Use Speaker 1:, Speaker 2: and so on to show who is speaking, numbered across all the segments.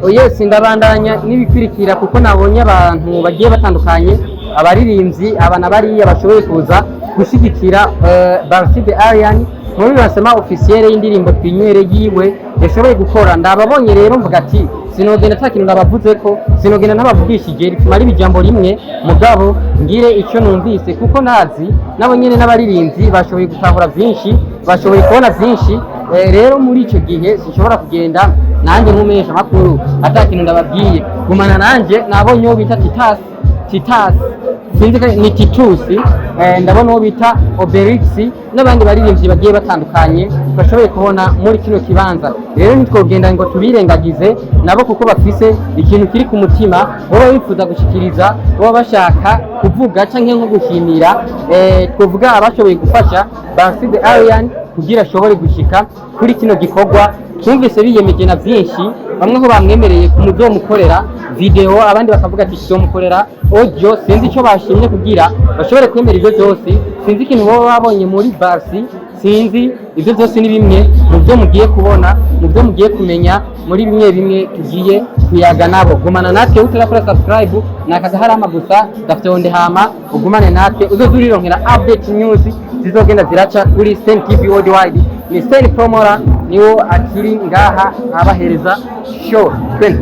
Speaker 1: Oh yes, ndabandanya n'ibikurikira kuko nabonye abantu bagiye batandukanye, abaririmbyi aba na bariya bashoboye kuza gushyigikira Barsi the Arian muri lancement officiel y'indirimbo Twinywere yiwe yashoboye gukora. Ndababonye rero mvuga ati sinogenda ata kintu ndabavuze ko sinogenda ntabavugishije, rituma riba ijambo rimwe, mugabo ngire icyo numvise, kuko ndazi nabo nyene n'abaririmbyi bashoboye gutahura byinshi, bashoboye kubona byinshi. Rero muri icyo gihe sinshobora kugenda nanjye nk'umumenyesha makuru ata kintu ndababwiye. Gumana nanjye. Nabonye uwo bita Titas, Titas sinzi ko ni Titus, ndabona uwo bita Obelix n'abandi baririmbyi bagiye batandukanye bashoboye kubona muri kino kibanza. Rero ntitwogenda ngo tubirengagize nabo, kuko bafise ikintu kiri ku mutima baba bifuza gushikiriza, baba bashaka kuvuga canke nko gushimira, twovuga abashoboye gufasha Barsi the Arian kugira ashobore gushika kuri kino gikorwa. Twumvise biyemeje na byinshi, bamwe ko bamwemereye kumuzomukorera video, abandi bakavuga ati tuzomukorera audio. Sinzi icyo bashimye kugira bashobore kwemera ibyo byose, sinzi ikintu baba babonye muri Barsi, sinzi. Ibyo byose ni bimwe mu byo mugiye kubona, mu byo mugiye kumenya, muri bimwe bimwe tugiye kuyaga nabo. Gumana natwe. Utarakora subscribe ni akagaharama gusa gafite hama ugumane natwe, uzoze urironkera update news zizogenda ziraca kuri Sen TV Worldwide. Ni Sen Promora niwo akiri ngaha abahereza show. Twende.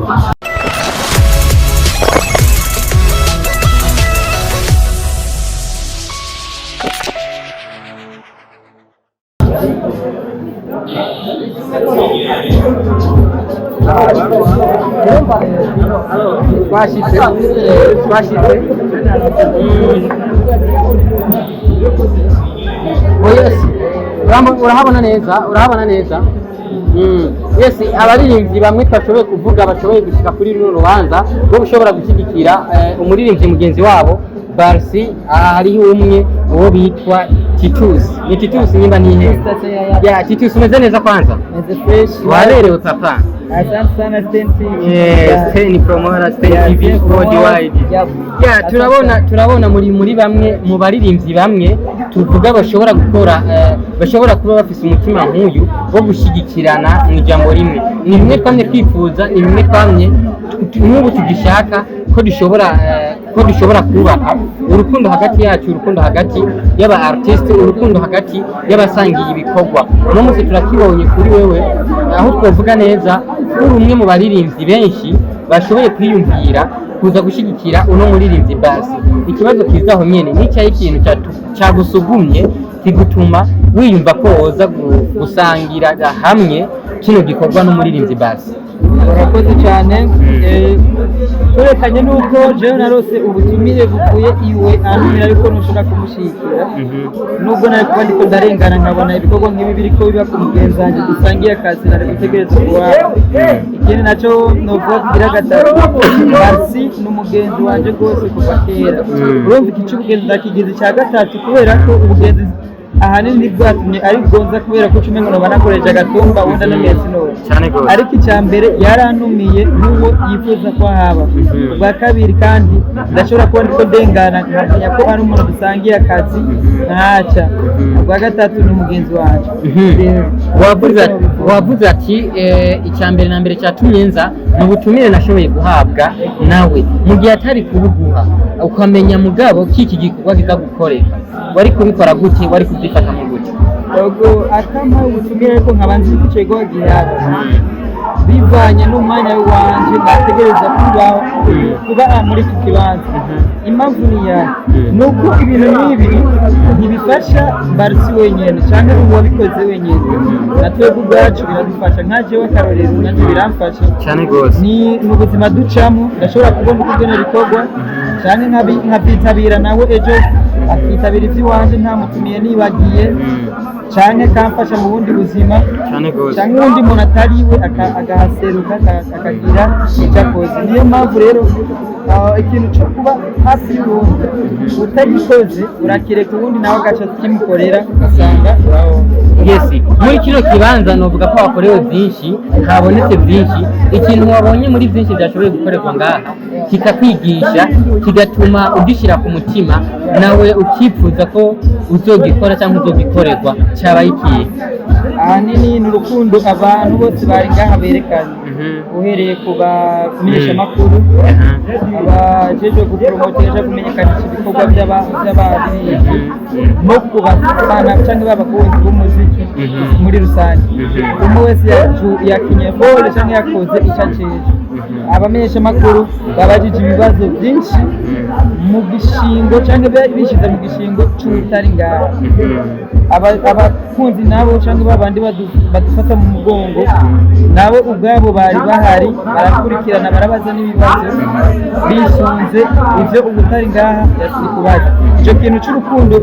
Speaker 1: Twashitse, twashitse. Oh yes. Urahabona neza, urahabona neza. Yes, abaririmbyi bamwe twashoboye kuvuga bashoboye gushika kuri runo rubanza rwo gushobora gushyigikira umuririmbyi mugenzi wabo Barsi. Aha hariho umwe uwo bitwa Titus, ni Titus nimba ntihenze. Ya Titus, umeze neza kwanza?
Speaker 2: Meze fresh.
Speaker 1: Waberewe papa.
Speaker 2: Asante sana, Sten TV.
Speaker 1: Yes, Sten Promora, Sten TV Worldwide. Ya, turabona muri bamwe mu baririmbyi bamwe tuvuga bashobora gukora, bashobora kuba bafise umutima nk'uyu wo gushyigikirana mu ijambo rimwe. Ni bimwe twamye twifuza, ni bimwe twamye n'ubu tugishaka ko dushobora kubaka urukundo hagati yacu, urukundo hagati y'aba artiste, urukundo hagati y'abasangiye ibikorwa. Uno munsi turakibonye kuri wewe, aho twavuga neza uri umwe mu baririmbyi benshi bashoboye kwiyumvira kuza gushyigikira uno muririmbyi Basi. Ikibazo kiza aho nyene nicyaho, ikintu cyagusugumye kigutuma wiyumva ko woza gusangira hamwe kino gikorwa n'umuririmbyi Basi?
Speaker 2: Urakoze cyane. Turekanye n'uko jewe narose ubutumire buvuye iwe, antumira ariko ntushobora kumushyigikira, nubwo nari kuba ndiko ndarengana nkabona ibikorwa nk'ibi biriko biba ku mugenzi wanjye dusangiye akazi, nari gutegereza kuba. Ikindi nacyo novuga kugira gatatu, Barsi ni umugenzi wanje rwose kuva kera. Urumva iki cy'ubugenzi ndakigize icya gatatu, kubera ko ubugenzi ahanini ntibwatumye ari bwonza, kubera ko ucumengo noba nakoresha agatumba ubundi ananiye sinora.
Speaker 1: Cyane gose.
Speaker 2: Ariko icya mbere yarantumiye nk'uwo yifuza ko haba. Ubwa kabiri kandi ndashobora kuba ndiko ndengana nkamenya ko ari umuntu dusangiye akazi nkahaca. Ubwa gatatu ni umugenzi wanje.
Speaker 1: Wavuze ati icya mbere na mbere cyatumye nza ni ubutumire nashoboye guhabwa nawe. Mu gihe atari kubuguha ukamenya mugabo ko iki gikorwa kiza gukoreka, wari kubikora gute? Wari kubyifatamo gute?
Speaker 2: Ubwo akampa ubutumire ariko nkaba nzi ko icyo gikorwa gihaba, bivanye n'umwanya wanje nategereza kuba muri iki kibanza. Impamvu ni iyahe? Ni uko ibintu nk'ibi ntibifasha Barsi wenyine cyangwa uwabikoze wenyine, na twebwe ubwacu biradufasha. Nka jewe akarorero, nanjye biramfasha.
Speaker 1: Cyane rwose.
Speaker 2: Ni ubuzima ducamo, ndashobora kubona uko ingene bikorwa cyane, nkabyitabira, nawe ejo akitabira iby'iwanje ntamutumiye nibagiye, canke kamfasha mu bundi buzima,
Speaker 1: Cyane rwose.
Speaker 2: canke uwundi muntu atari we agahaseruka akagira icyo akoze. Niyo mpamvu rero ikintu cyo kuba hafi y'uwundi utagikoze urakireka uwundi nawe agaca kimukorera, ugasanga urahomba.
Speaker 1: Yes, muri kino kibanza novuga ko hakorewe byinshi, habonetse byinshi. Ikintu wabonye muri byinshi byashoboye gukorerwa ngaha kikakwigisha, kigatuma ugishyira ku mutima, nawe ukifuza ko uzogikora cyangwa uzogikorerwa, cyabaye ikihe?
Speaker 2: Ahanini ni urukundo abantu bose bari ngaha berekanye. Uhereye ku bamenyeshamakuru, abajejwe gupromotesha, kumenyekanisha ibikorwa by'abaririmbyi, no ku bafana cyangwa b'abakunzi b'umuziki muri rusange. Umwe wese yakinye rôle cyangwa yakoze icyo ajejwe. Abamenyeshamakuru babajije ibibazo byinshi mu gishingo cyangwa bishyize mu gishingo c'utari ngaha. Abakunzi nabo cyangwa babandi badufata mu mugongo nabo ubwabo bari bahari, barakurikirana, barabaza n'ibibazo bisunze ivyo ubutari ngaha yasiri kubaza. Icyo kintu c'urukundo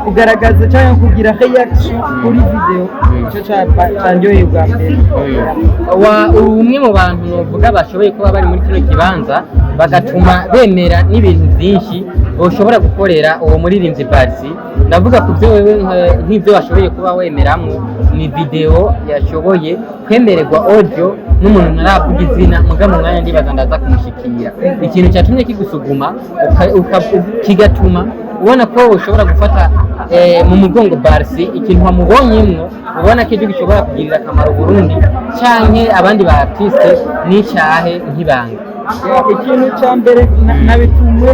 Speaker 2: kugaragaza cyangwa kugira reaction kuri video, icyo candyoheye bwa mbere.
Speaker 1: Wa umwe mu bantu novuga bashoboye kuba bari muri kino kibanza, bagatuma bemera n'ibintu byinshi ushobora gukorera uwo muririmbyi Barsi, ndavuga ku byo wewe nk'ibyo washoboye kuba wemeramwo, ni video yashoboye kwemererwa audio n'umuntu ntaravuga izina, muga mu mwanya ndibaza ndaza kumushikira. Ikintu cyatumye kigusuguma kigatuma ubona ko ushobora gufata mu mugongo Barsi, ikintu wamubonyemwo ubona ko ejo gishobora kugirira akamaro Burundi canke abandi ba artiste, n'icyahe nk'ibanga?
Speaker 2: Ikintu cya mbere nabitumwe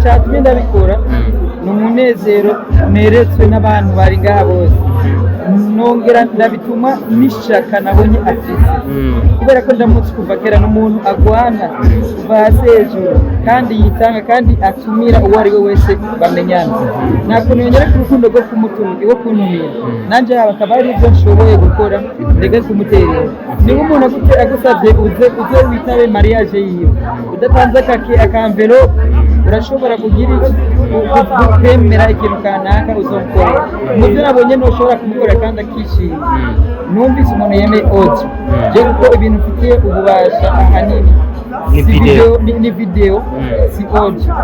Speaker 2: cyatumye ndabikora ni umunezero neretswe n'abantu bari ngaha bose. Nongera ndabituma n'ishaka nabonye afise, kubera ko ndamutse kuva kera n'umuntu agwana kuva hasi hejuru, kandi yitanga, kandi atumira uwo ari we wese bamenyana. Nta kuntu yongera ku rukundo rwo kumutumira, rwo kuntumira, nanjye haba akaba ari ibyo nshoboye gukora ndeke kumuterera. Niba umuntu agusabye uze witabe mariage yiwe, udatanze akake aka enveloppe, urashobora kugira iki? Kwemera ikintu kanaka uzomukorera. Mu byo nabonye ntushobora kumukorera kandi akishima, numvise umuntu yemeye audio je, kuko ibintu mfitiye ububasha ahanini
Speaker 1: Ni
Speaker 2: si
Speaker 1: video.
Speaker 2: Video, ni video, si audio,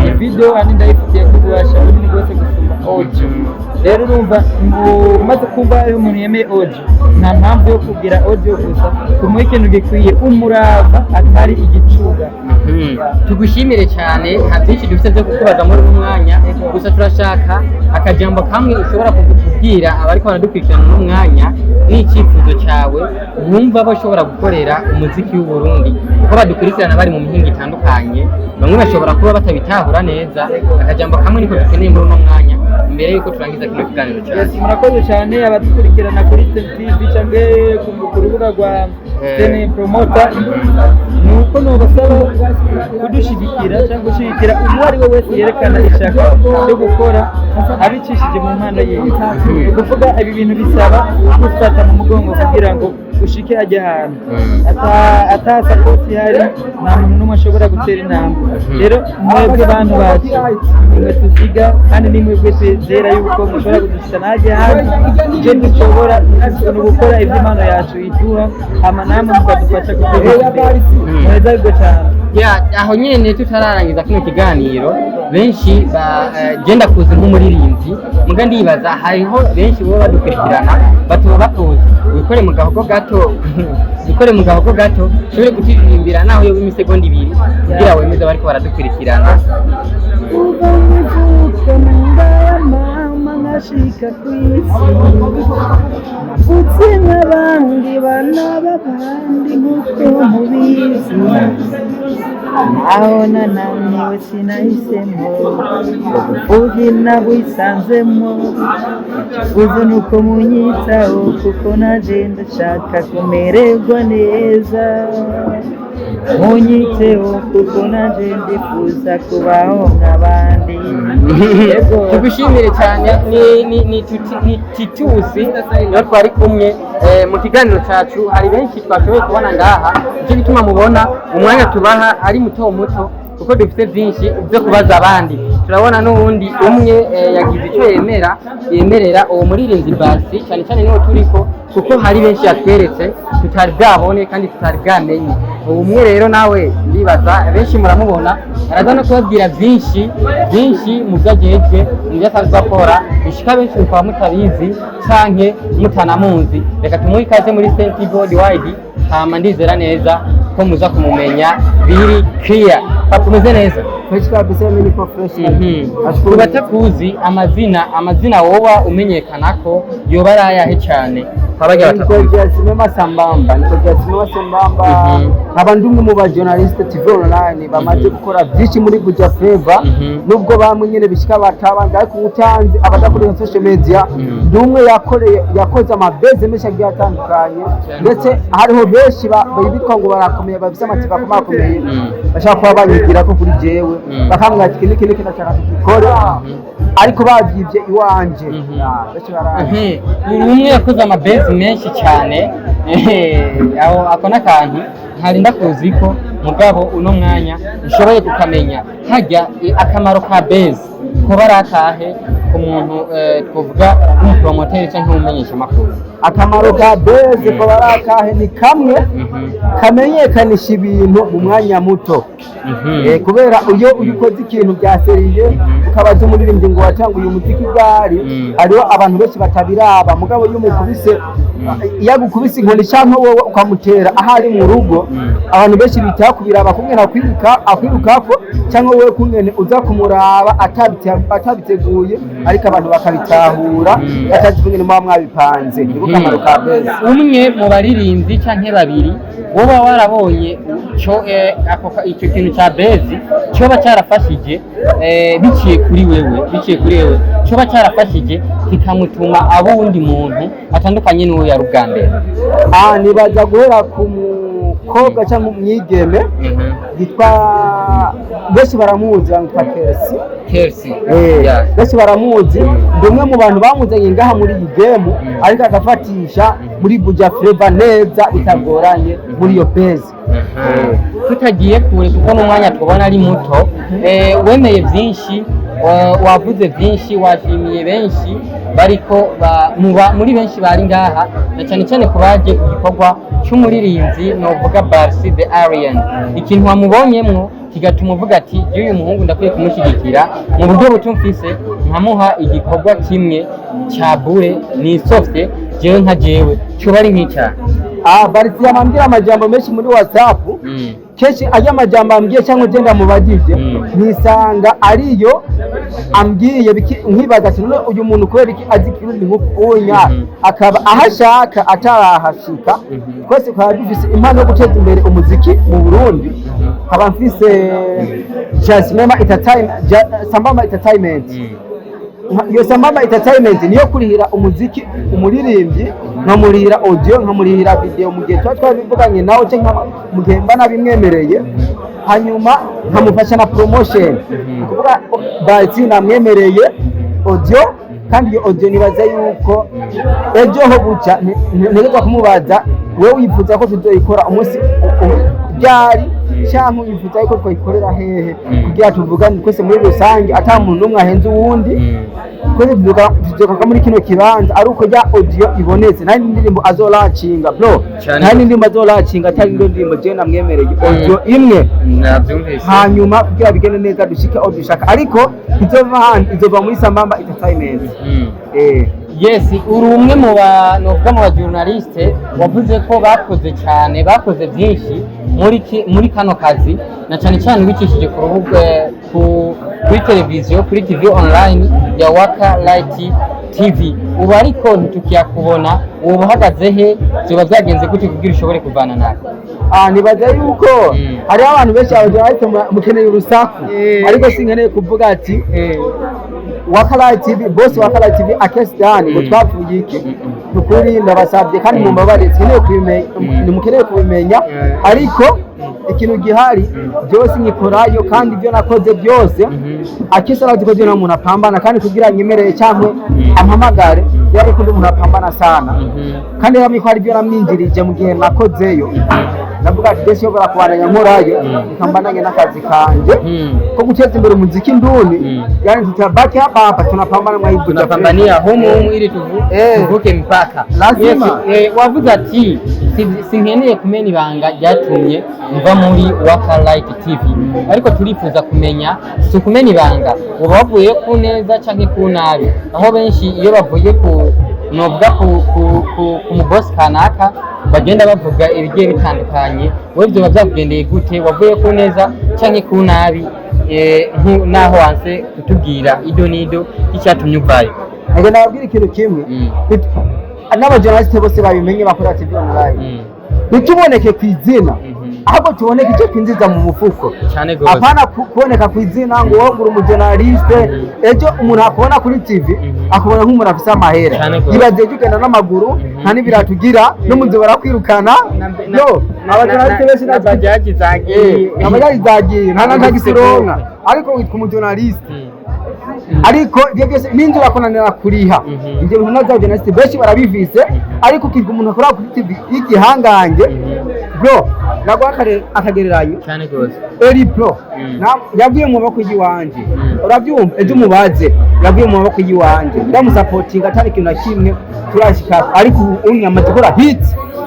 Speaker 2: ni video ahanini ndayifitiye ububasha bunini rwose gusumba audio. Rero urumva ngo umaze kumva iyo umuntu yemeye audio, nta mpamvu yo kugira audio gusa, tumuhe ikintu gikwiye umurava atari igicuga.
Speaker 1: Tugushimire cyane. Nta byinshi dufite byo kukubaza muri uyu mwanya, gusa turashaka akajambo kamwe ushobora kubwira abariko baradukurikirana uno mwanya n'icyifuzo cyawe wumva bashobora gukorera umuziki w'u Burundi, kuko badukurikirana bari mu mihingo itandukanye, bamwe bashobora kuba batabitahura neza. Akajambo kamwe niko dukeneye muri uno mwanya mbere yuko turangiza kino kiganiro
Speaker 2: Yes,
Speaker 1: cyacu.
Speaker 2: Murakoze cyane abadukurikirana kuri TV cyangwa ku rubuga rwa Stene Promoter. Ni uko nubasaba kudushyigikira cyangwa gushyigikira uwo ari we wese yerekana ishyaka ryo gukora abicishije mu mpano yiwe. Ni ukuvuga ibi bintu bisaba gufata mu mugongo kugira ngo ushike ajya ahantu. Ata support ihari, nta muntu n'umwe ashobora gutera intambwe. Rero mwebwe bantu bacu, nimwe tuziga kandi ni mwebwe twizera yuko mushobora kudushika najya ahandi. Icyo dushobora ni ugukora ibyo impano yacu iduha, hama namwe mukadufasha kuduteza imbere. Muheza cyane.
Speaker 1: Ya, aho nyene tutararangiza kino kiganiro, benshi ba genda kuzi nk'umuririmbyi, muga ndibaza hariho benshi bo badukurikirana batuba batuzi. Wikore mu gahogo gato, wikore mu gahogo gato ushobore kuturirimbira naho yoba imisegonda 2 kugira wemeze bariko baradukurikirana.
Speaker 2: Kuva nkivuka mu nda ya mama nkashika ku isi, navutse nk'abandi bana b'abandi nk'uko mubizi. Aho nananiwe sinahisemo, ubupfubyi nabwisanzemo. Icyifuzo ni uko munyitaho, kuko naje ndashaka kumererwa neza. Munyiteho kuko naje ndifuza kubaho nk'abandi. Yego.
Speaker 1: Tugushimire cyane. Ni Titusi niyo twari kumwe mu kiganiro cyacu. Hari benshi twashoboye kubona ngaha, nicyo gituma mubona umwanya tubaha ari muto muto, kuko dufite byinshi byo kubaza abandi. Turabona n'uwundi umwe yagize icyo yemera, yemerera uwo muririmbyi Basi cyane cyane niwo turiko, kuko hari benshi yatweretse tutari bwabone kandi tutari bwamenye. Ubu umwe rero nawe ndibaza benshi muramubona, araza no kubabwira byinshi byinshi mu byo agejwe, mu byo asanzwe akora, bishika benshi mukaba mutabizi canke mutanamuzi. Reka tumuhe ikaze muri Saint Worldwide, hama ndizera neza ko muza kumumenya biri clear. Papa, umeze neza?
Speaker 3: Fresh kabisa, mimi niko fresh. Nashukuru.
Speaker 1: Ku batakuzi, amazina woba umenyekana ko yoba ari ayahe cyane kwa barya
Speaker 3: Niko
Speaker 1: batakuzi?
Speaker 3: Jasimema Sambamba, niko Jasimema Sambamba. Nkaba ndi umwe mu ba journaliste TV online bamaze gukora byinshi muri Buja Flavor. Nubwo bamwe nyene bishika batabanza, ariko utanzi abadakoresha social media, ndi umwe yakoreye, yakoze amabeze menshi agiye atandukanye, ndetse hariho benshi bitwa ngo barakomeye, bafise amatiba akomakomeye, bashaka kuba banyigira ko kuri jewe, bakambwira ati iki niki niki ndashaka tugikore, ariko bavyivye iwanje. Ya, benshi barazi.
Speaker 1: Uri umwe yakoze amabezi menshi cyane. Aho ako n'akantu ntari ndakuzi ko mugabo uno mwanya ushoboye kukamenya. Hajya akamaro ka bezi kuba ari akahe ku muntu, twavuga nk'umupromoteri cyangwa nk'umumenyeshamakuru?
Speaker 3: Akamaro ka beze ko bari akahe? Ni kamwe kamenyekanisha ibintu mu mwanya muto. Kubera iyo ukoze ikintu bya sérieux, ukabaza umuririmbyi ngo watanguye umuziki ryari, hariho abantu benshi batabiraba. Mugabo iyo umukubise, iyo agukubise inkoni cyangwa wowe ukamutera aho ari mu rugo, abantu benshi bitaho kubiraba kungene akwiruka akwirukako, cyangwa wowe kungene uza kumuraba atabiteguye, ariko abantu bakabitahura batazi kungene muba mwabipanze. Niko kamaro ka beze.
Speaker 1: Umwe mu baririmbyi canke babiri woba warabonye cyo icyo kintu cya bezi cyoba cyarafashije, biciye kuri wewe cyoba cyarafashije kikamutuma abo wundi muntu atandukanye n'uwo yari ubwa mbere?
Speaker 3: Ah, nibaza guhera ku mukobwa cyangwa umwigeme yitwa, benshi baramuzi, bamwitwa Kersi.
Speaker 1: Kersi.
Speaker 3: Benshi baramuzi. Ndi umwe mu bantu bamuzanye ngaha muri iyi game, ariko agafatisha muri Buja Flavor neza bitagoranye muri iyo base.
Speaker 1: Tutagiye kure kuko n'umwanya tubona ari muto, wemeye byinshi, wavuze byinshi, washimiye benshi bariko muri benshi bari ngaha, na cyane cyane ku baje ku gikorwa cy'umuririmbyi novuga Barsi the Arian. Ikintu wamubonyemwo kigatuma uvuga ati uyu muhungu ndakwiye kumushyigikira mu buryo buto mfise, nkamuha igikorwa kimwe cya bure nisofte jewe nka jewe, cyoba ari nk'icyaha?
Speaker 3: Ah, Barisi yamambwira amajambo menshi muri WhatsApp. Kenshi ajya amajambo ambwiye cyangwa ugenda mubagije, nisanga ariyo ambwiye, nkibaza ati none uyu muntu kubera iki azi ikirundi nk'ukunya, akaba aho ashaka atarahashika? Twese tukaba dufise impano yo guteza imbere umuziki mu Burundi. Nkaba mfise Jasmine Entertainment, Sambamba Entertainment. Iyo Sambamba Entertainment niyo kurihira umuziki umuririmbyi, nkamurihira audio, nkamurihira video mu gihe tuba twabivuganye nawe, cyangwa mu gihe mba nabimwemereye, hanyuma nkamufasha na promotion. Ni ukuvuga Bahati namwemereye audio, kandi iyo audio nibaza yuko ejo ho buca ntegerezwa kumubaza: wewe wifuza ko tuzoyikora umunsi ryari, cyangwa wifuza yuko twayikorera hehe, kugira tuvugane twese muri rusange ata muntu n'umwe ahenze uwundi. Twese tuzoka muri kino kibanza ari uko ya audio ibonetse. Nta ndirimbo azolacinga bro, nta ndirimbo azolacinga atari ndo ndirimbo je namwemereye audio imwe.
Speaker 1: Nabyumvise.
Speaker 3: Hanyuma kugira bigende neza, dushike aho dushaka, ariko izova handi, izova muri Sambamba Entertainment.
Speaker 1: Yes, uri umwe mu ba novuga mu ba journaliste wavuze ko bakoze cyane, bakoze byinshi muri kano kazi, na cyane cyane ubicishije ku rubuga, kuri televiziyo, kuri TV online ya Waka Light TV. Ubu ariko ntitukiyakubona, ubu uhagaze he? Byoba byagenze gute kugira ushobore kuvana nawe?
Speaker 3: Ah, nibaza yuko hariho abantu benshi, abajournaliste mukeneye urusaku, ariko sinkeneye kuvuga ati Wakala TV, boss Wakala TV Akesi Dani, ngo twapfuye iki. Nukuri ndabasabye kandi mumbabarire, sinkeneye kubimenya, ntimukeneye kubimenya. Ariko ikintu gihari, byose nkikorayo, kandi ibyo nakoze byose Akesi arazi ko na umuntu apambana, kandi kugira nyemerere cyangwa ampamagare yari ko umuntu apambana sana, kandi yamye ko hari ibyo namwinjirije mu gihe nakozeyo. Ndavuga ati ndetse shobora kubandanya nkorayo, nikambananye n'akazi kanje ko guteza imbere umuziki nduni. Yani tutabaki hapa hapa, tunapambana mwa
Speaker 1: Tunapambania humu humu ili tuvuke mpaka.
Speaker 3: Lazima.
Speaker 1: Yes, wavuze ati sinkeneye kumena ibanga ryatumye mva muri Waka Light TV, ariko turifuza kumenya, si ukumena ibanga, uba wavuye ku neza canke ku nabi, aho benshi iyo bavuye ku Novuga ku mubosi kanaka bagenda bavuga ibigiye bitandukanye. Wowe vyoba vyakugendeye gute? Wavuye ku neza canke ku nabi? Naho wanse kutubwira ido n'ido y'icyatumye uvayo.
Speaker 3: Ego, nababwira ikintu kimwe. N'abajournaliste bose babimenye bakora TV online, ntituboneke ku izina, ahubwo tuboneke icyo twinjiza mu mufuko.
Speaker 1: Cyane gose.
Speaker 3: Apana kuboneka ku izina ngo wowe uri umujournaliste, ejo umuntu akubona kuri TV akubona nk'umuntu afise amahera.
Speaker 1: Cyane gose.
Speaker 3: Ibaze ejo ugenda n'amaguru, nta n'ibirato ugira, no mu nzu barakwirukana. No abajournaliste benshi
Speaker 1: na bajaji zagiye.
Speaker 3: Abajaji zagiye, nta na tagisi uronka, ariko witwa umujournaliste. Ariko ibyo byose n'inzu urakunanira kuriha. Ibyo bintu nabyo abajournaliste benshi barabivise, ariko ukirwa umuntu akora kuri TV y'igihangange. Bro, naguha akagereranyo.
Speaker 1: Cyane gose.
Speaker 3: Eri Pro yavuye mu maboko y'iwanje. Urabyumva? Ejo umubaze, yavuye mu maboko y'iwanje, ndamusapotinga atari ikintu na kimwe turashika, ariko ubu unye amaze gukora hit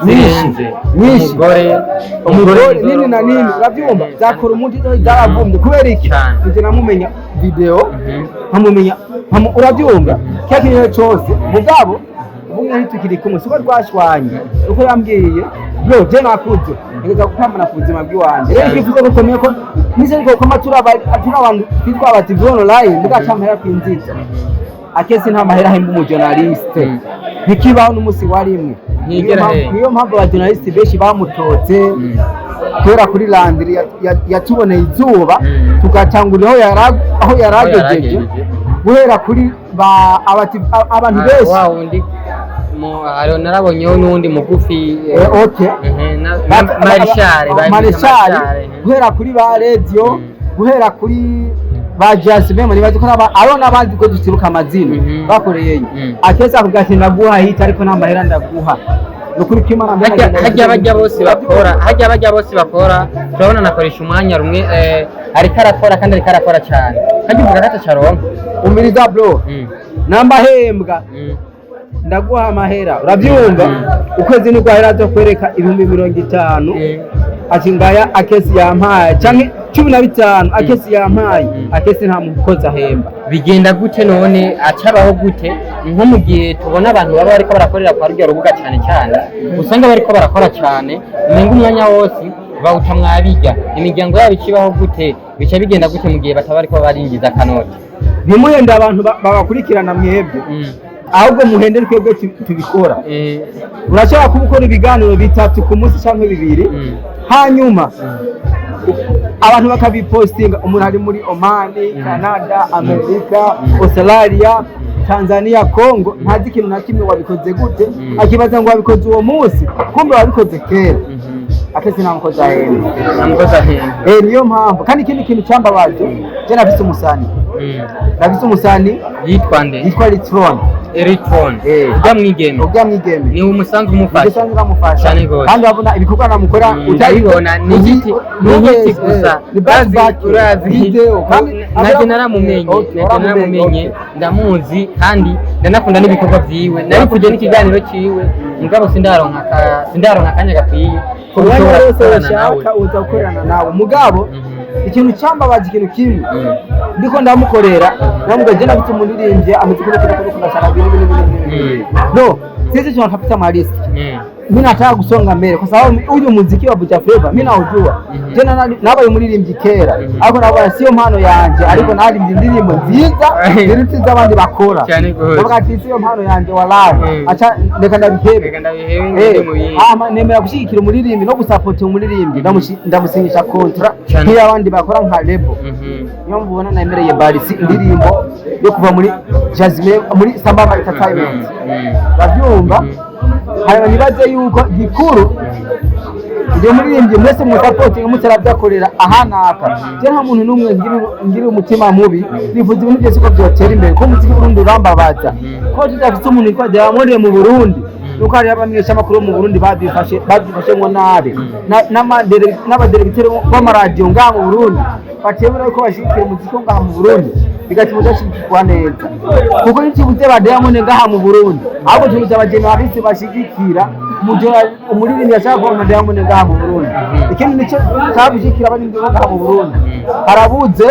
Speaker 3: nyinshi.
Speaker 1: Zirenze.
Speaker 3: Nyinshi.
Speaker 1: Umugore.
Speaker 3: Umugore nini na nini, urabyumva? Zakora umuti zaravumbye kubera iki?
Speaker 1: Cyane.
Speaker 3: Nje namumenya video, nkamumenya urabyumva, cya kintu cyose. Mugabo ubu ntitukiri kumwe, siko twashwanye, uko yambwiye: "Bro, je nakuze, ntegeza gupambana ku buzima bw'iwanje." Rero ikivuze ko komeye ko nise, ariko ko turi abantu twitwa aba TV online, mugaca amahera kwinziza akese, nta mahera ahemba umujournaliste. Ntikibaho n'umunsi wa rimwe.
Speaker 1: Ntigera he.
Speaker 3: Niyo mpamvu abajournaliste benshi bamutotse kubera kuri Landry yatuboneye izuba, tugatangurira aho yaragejeje,
Speaker 1: yaragejeje.
Speaker 3: Guhera kuri ba abantu benshi.
Speaker 1: Wa wundi hariho narabonyeho n'uwundi mugufi.
Speaker 3: Okay.
Speaker 1: Marishare.
Speaker 3: Marishari, guhera kuri ba radio, guhera kuri ba Jasmine, nibaze ko abo n'abandi ko dutibuka amazina bakoreyeyo. Akeza akubwira ati: "Ndaguha hit, ariko nta mahera ndaguha." Ni ukuri ko Imana
Speaker 1: Hajya bajya bose bakora, hajya bajya bose bakora, turabona anakoresha umwanya rumwe, ariko arakora kandi ariko arakora cyane, hajya uvuga ko atacaronka.
Speaker 3: Umiriza bro, namba hembwa, ndaguha amahera, urabyumva? Ukwezi niko ahera zo kwereka 50,000, ati: "Ngaya Akesi yampaye," canke 15 Akesi yampaye. Akesi nta mukozi ahemba.
Speaker 1: Bigenda gute none? Acabaho gute nko mu gihe tubona abantu baba bariko barakorera kwa rurya rubuga, cyane cyane usanga bariko barakora cyane, umenga umwanya wose bawuta mwabirya, imiryango yabo ikibaho gute? Bica bigenda gute mu gihe bataba bariko barinjiza akanoti?
Speaker 3: Ntimuhende abantu babakurikirana mwebwe, ahubwo muhende twebwe tubikora. Urashobora kuba ukora ibiganiro bitatu ku munsi cyangwa bibiri, hanyuma abantu bakabipostinga, umuntu ari muri Omani, Canada, Amerika, Australia, Tanzania, Congo, ntazi ikintu na kimwe wabikoze gute, akibaza ngo wabikoze uwo munsi, kumbe wabikoze kera. Akese nta mukozi ahemba.
Speaker 1: Nta mukozi ahemba.
Speaker 3: Niyo mpamvu. Kandi ikindi kintu cyambabaje, je nafise umusani, nafise umusani.
Speaker 1: Yitwa nde?
Speaker 3: Yitwa Litron.
Speaker 1: Eritron?
Speaker 3: Eh.
Speaker 1: Ujya mwigeme?
Speaker 3: Ujya mwigeme.
Speaker 1: Ni umusanzu umufasha.
Speaker 3: Usanzwe uramufasha.
Speaker 1: Cyane gose.
Speaker 3: Kandi urabona ibikorwa namukora.
Speaker 1: Ndabibona, ni igiti, ni igiti gusa.
Speaker 3: Ni back back
Speaker 1: Urazi
Speaker 3: video kandi
Speaker 1: nanjye naramumenye.
Speaker 3: Okay,
Speaker 1: Nanjye naramumenye, ndamuzi kandi ndanakunda n'ibikorwa byiwe. Nari kujya n'ikiganiro cyiwe, mugabo sindaronka akanya gakwiye ko
Speaker 3: Umwanya
Speaker 1: gushobora
Speaker 3: wose
Speaker 1: gukorana nawe.
Speaker 3: ushaka uza gukorana nawe, mugabo ikintu cyambabaje, ikintu kimwe, ndiko ndamukorera, namubwira: "Je nafite umuririmbyi ameze kuri kuri kuri, ndashaka bini bini bini bini." No sisi tunatafuta malisti. Mimi nataka kusonga mbele kwa sababu huyu muziki wa Buja Flava mimi naujua. Tena nabaye umuririmbyi kera, ariko nabona siyo mpano yanje, ariko naririmbye indirimbo nziza ziruta iz'abandi bakora.
Speaker 1: Cyane gose.
Speaker 3: Ndavuga ati: "Siyo mpano yanje wallahi, acha reka ndabihebe."
Speaker 1: Reka ndabihebe, ngende mu bindi.
Speaker 3: Ama nemera gushyigikira umuririmbyi no gusapota umuririmbyi, ndamusinyisha contrat
Speaker 1: Cyane.
Speaker 3: nk'iy'abandi bakora nka label. Niyo mpamvu ubona nemereye Barisi indirimbo yo kuva muri Jasmine muri Sambamba Entertainment. Urabyumva? Hanyuma nibaze yuko gikuru ibyo muririmbyi mwese musapotinga mutarabyakorera aha naka. Je nta muntu n'umwe ngirira umutima mubi, nifuza ibintu byose ko byotera imbere, ko umuziki w'Uburundi urambabaza ko tudafite umuntu witwa Diamond mu Burundi, nuko hariho abamenyeshamakuru bo mu Burundi babyifashe ngo nabi. N'abaderegiteri b'amaradiyo ngaha mu Burundi batebera ko bashigikira umuziki wo ngaha mu Burundi, bigatuma udashigikirwa neza, kuko ntikibuze ba Diamond ngaha mu Burundi, ahubwo tubuze abajeneraliste bashigikira umuririmbyi ashaka kuba nka Diamond ngaha mu Burundi. Ikindi nicyo cyabishikira abaririmbyi bo ngaha mu Burundi, harabuze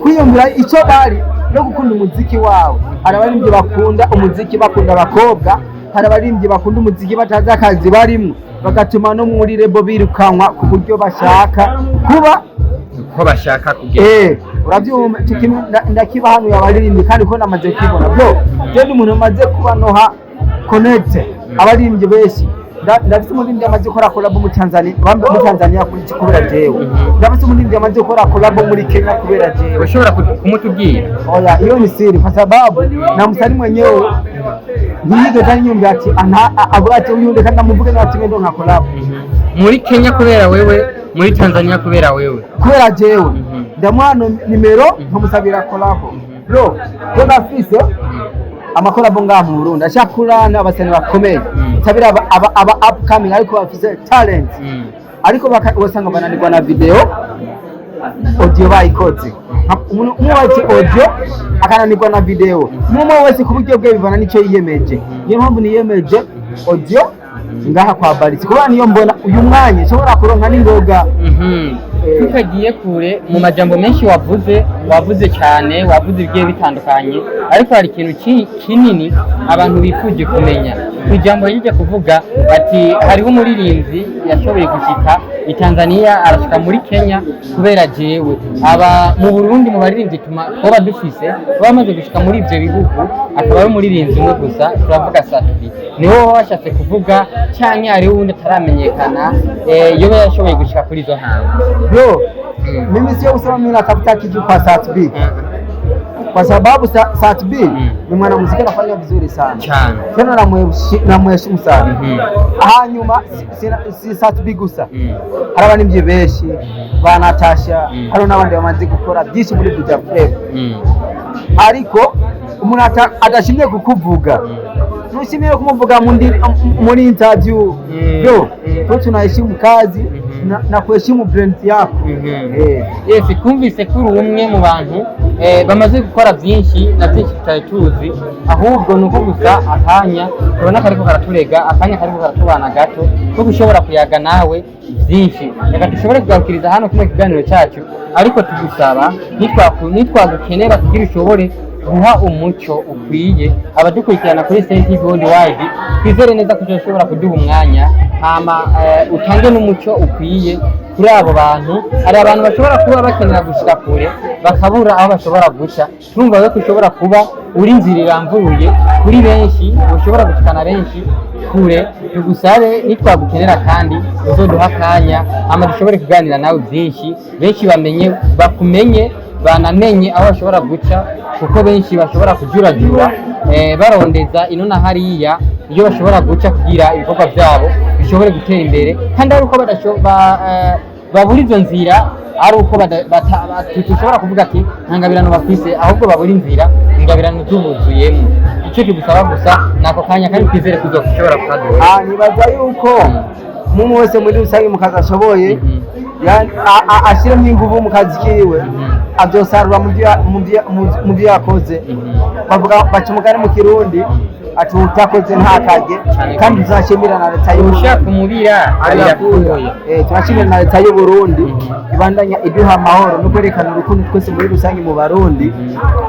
Speaker 3: kwiyumvira icyo bari. no gukunda umuziki wawe. Hari abaririmbyi bakunda umuziki bakunda abakobwa, hari abaririmbyi bakunda umuziki batazi akazi barimwo, bagatuma no muri label birukanwa ku buryo bashaka kuba
Speaker 1: ko bashaka kugera.
Speaker 3: Urabyumva, icyo kintu ndakibahanuye abaririmbyi, kandi ko namaze kukibona, bro. Je ndi umuntu umaze kuba noha connect abaririmbyi benshi. Ndafise umuririmbyi amaze gukora collab mu Tanzania, bambe mu Tanzania kuri kubera jewe. Ndafise umuririmbyi amaze gukora collab muri Kenya kubera jewe.
Speaker 1: Ushobora kumutubwira?
Speaker 3: Oya, hiyo ni siri kwa sababu na msanii mwenyewe ntiyigeze anyumva ati avuga ati uyu ndeka ndamuvuge nawe ati ndo nka collab.
Speaker 1: Muri Kenya kubera wewe, muri Tanzania kubera wewe?
Speaker 3: Kubera jewe. Ndamuha nimero, nkamusabira collab. Bro, ko nafise amacollabo ngaha mu Burundi ashaka kurana abasani bakomeye, tabira aba upcoming ariko bafise talent, ariko ugasanga bananirwa na video, audio bayikoze. Umuntu umwe wese audio akananirwa na video, umwe wese ku buryo bwe bivana n'icyo yiyemeje. Niyo mpamvu niyemeje audio ngaha kwa Baritse, kubera niyo mbona uyu mwanya nshobora kuronka n'ingoga.
Speaker 1: Tutagiye kure mu majambo menshi wavuze, wavuze cyane, wavuze ibigiye bitandukanye, ariko hari ikintu kinini abantu bifuje kumenya ku ijambo rijya kuvuga ati hariho umuririmbyi yashoboye gushika i Tanzania, arashika muri Kenya kubera jewe. Aba mu Burundi, mu baririmbyi tuma twaba dufise bamaze gushika muri ivyo bihugu, akaba ari umuririmbyi umwe gusa, turavuga Sat-B. Niwe waba washatse kuvuga, canke hariho uwundi ataramenyekana yoba yashoboye gushika kuri izo ntambwe?
Speaker 3: Bro, mimi sio kusema mimi natafuta kitu kwa Sat-B, kwa sababu Sat-B ni mwanamuziki anafanya vizuri sana.
Speaker 1: Cyane.
Speaker 3: Tena namuheshimu sana. Hanyuma si Sat-B gusa, hari abaririmbyi benshi ba Natasha, hari n'abandi bamaze gukora byinshi muri Buja Flava, ariko umuntu adashimye kukuvuga, ntushimire kumuvuga muri interview. Bro, twe tunaheshimu kazi na kuheshimu brand yako.
Speaker 1: Yes, twumvise ko uri umwe mu bantu bamaze gukora byinshi na byinshi tutari tuzi, ahubwo ni uko gusa akanya tubona kariko karaturega, akanya kariko karatubana gato ko gushobora kuyaga nawe byinshi. Reka dushobore kugarukiriza hano kino kiganiro cyacu, ariko tugusaba nitwagukenera kugira ushobore guha umuco ukwiye abadukurikirana kuri State Worldwide, twizere neza ko ushobora kuduha umwanya, hama utange n'umuco ukwiye kuri abo bantu. Hari abantu bashobora kuba bakenera gushika kure bakabura aho bashobora guca. Turumva ko ushobora kuba uri inzira irambuye kuri benshi, ushobora gushikana benshi kure. Tugusabe nitwagukenera kandi uzoduha akanya, hama dushobore kuganira nawe byinshi, benshi bamenye, bakumenye, banamenye aho bashobora guca, kuko benshi bashobora kujurajura barondeza ino na hariya iyo bashobora guca kugira ibikorwa byabo bishobore gutera imbere, kandi ari uko babura izo nzira, ari uko tushobora kuvuga ati nta ngabirano bafise, ahubwo babura inzira ingabirano zubuzuyemo. Icyo tugusaba gusa ni ako kanya, kandi twizere ko uzoshobora kukaduha.
Speaker 3: Nibaza yuko umuntu wese muri rusange mu kazi ashoboye, ashyiremo ingufu mu kazi kiwe, azosarura mu byo yakoze. Bavuga, baca umugani mu Kirundi ati utakoze ntakarye. Kandi tuzashimira na leta y'u
Speaker 1: Ushaka
Speaker 3: Burundi.
Speaker 1: Umubira arirakuye.
Speaker 3: Turashimira na leta y'u Burundi ibandanya iduha amahoro no kwerekana urukundo twese muri rusange mu Barundi,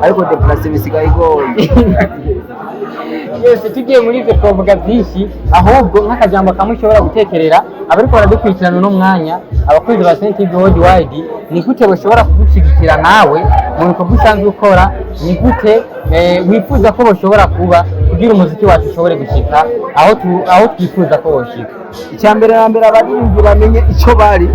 Speaker 3: ariko déplacer bisigaye igoye.
Speaker 1: Yose tugiye muri ibyo twavuga byinshi, ahubwo nk'akajambo kamwe ushobora gutekerera abariko baradukurikirana uno mwanya, abakunzi ba Saint TV Worldwide, ni gute bashobora kugushyigikira nawe mu bikorwa usanzwe ukora? Ni gute wifuza ko bashobora kuba kugira umuziki wacu ushobore gushika aho twifuza ko woshika?
Speaker 3: Icya mbere na mbere, abaririmbyi bamenye icyo bari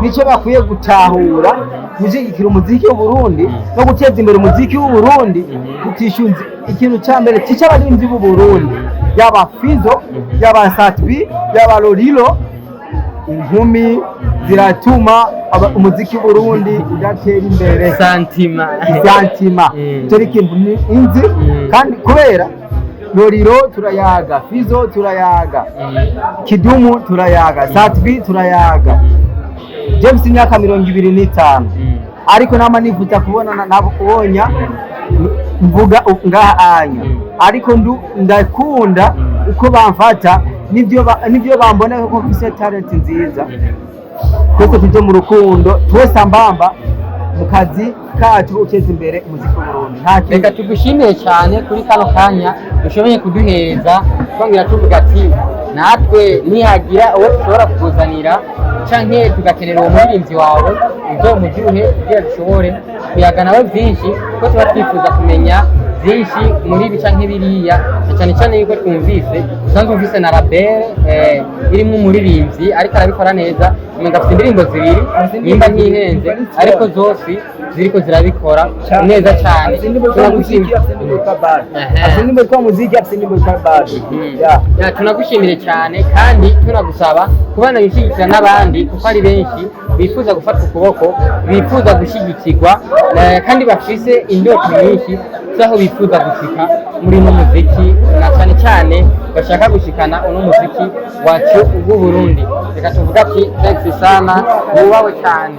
Speaker 3: nicyo bakwiye gutahura: gushyigikira umuziki w'u Burundi no guteza imbere umuziki w'u Burundi tutishunze. Ikintu cya mbere cy'abaririmbyi b'u Burundi, yaba Fizo, yaba Sat-B, yaba Lolilo, inkumi ziratuma umuziki w'u Burundi udatera imbere.
Speaker 1: Santima.
Speaker 3: Santima. Icyo ni ikintu inzi. Kandi kubera Lolilo turayaga, Fizo turayaga, Kidumu turayaga, Sat-B turayaga. James imyaka 25, ariko nama nifuza kubonana nabo kubonya mvuga ngaha anya, ariko ndakunda uko bamfata n'ibyo bambona ko mfise talent nziza. Twese tuje mu rukundo, twese ambamba. mu kazi kacu ko guteza imbere umuziki w'Uburundi. Nta kindi.
Speaker 1: Reka tugushimire cyane kuri kano kanya ushoboye kuduhereza, twongera tuvuga ati natwe nihagira uwo dushobora kukuzanira canke tugakenera uwo muririmbyi wawe, uzomuduhe kugira dushobore kuyaga nawe byinshi, kuko tuba twifuza kumenya byinshi muri ibi canke biriya, na cyane cyane yuko twumvise usanzwe ufise na label irimwo umuririmbyi ariko arabikora neza. Umenga afite indirimbo zibiri nimba ntihenze, ariko zose ziriko zirabikora neza cyane.
Speaker 3: Afite indirimbo yitwa muziki, afite indirimbo yitwa bad. Afite indirimbo yitwa muziki, afite indirimbo yitwa bad. Yeah.
Speaker 1: Ya, tunagushimire cyane kandi tunagusaba kubana gushyigikira n'abandi, kuko ari benshi bifuza gufata ukuboko, bifuza gushyigikirwa, kandi bafise indoto nyinshi z'aho bifuza gushika muri uno muziki, na cyane cyane bashaka gushikana uno muziki wacu w'u Burundi. Reka tuvuga ati thanks sana, wubahwe cyane.